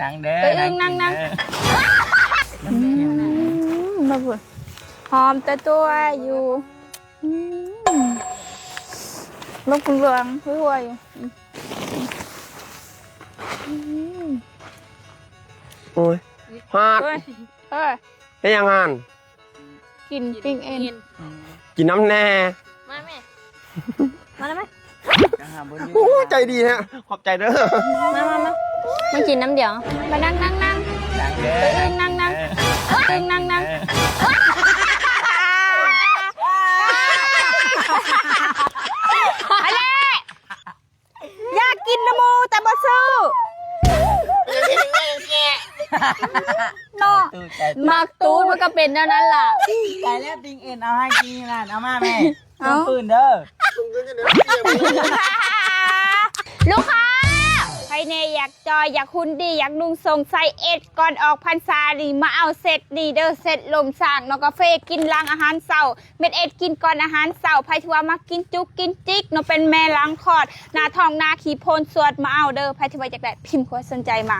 ນັ່ງເດີ ເອີ ນັ່ງ ນັ່ງ ນັ່ງ ກິນເດີ ອືມ ມາພຸ້ນ ຫອມແຕ່ຕົວຢູ່ ອືມ ບັກເຫຼືອງຫົວຢູ່ ອືມ ອືມ ໂອ້ຍ ຮາດ ເອີຍ ເອີຍ ເຮັດຫຍັງຫັ້ນ? ກິນປີ້ງເອັນ ກິນນຳແດ່ ມາແມ່ ມາແລ້ວແມ່ ໂອ້ ໃຈດີແທ້ ຂອບໃຈເດີ ມາ ມາ ມາ ມາກິນນຳດຽວ ມານັ່ງ ນັ່ງ ນັ່ງ ນັ່ງເດີ ອືມ ນັ່ງ ນັ່ງ ເອີ ອືມ ນັ່ງ ນັ່ງ ເອີ ອັນນີ້ ຢາກກິນນຳໝູ່ແຕ່ບໍ່ຊື້ ເນາະ ໝາກຕູດມັນກໍເປັນແນວນັ້ນລະ ຕາຍແລ້ວ ປີ້ງເອັນເອົາໃຫ້ກິນນັ້ນ ເອົາມາແມ່ ເອົາ ຕົ້ມປືນເດີ ລູກຄ້າ ໃຜແດ່ຢາກຈ່ອຍ ຢາກຫຸ່ນດີ ຢາກນຸ່ງໂສ້ງໃສ່ ເອັດກ່ອນອອກພັນສານີ້ ມາເອົາເຊັດນີ້ເດີ ເຊັດລົມຊ້າງ ເນາະ ກາເຟກິນຫຼັງອາຫານເຊົ້າ ເມັດເອັດກິນກ່ອນອາຫານເຊົ້າ ໃຜທີ່ວ່າມັກກິນຈຸກກິນຈິກເນາະ ເປັນແມ່ຫຼັງຄອດ ໜ້າທ້ອງໜ້າຂີ້ໂພນສວດ ມາເອົາເດີ ໃຜທີ່ວ່າຢາກໄດ້ພິມຄວາມສົນໃຈມາ.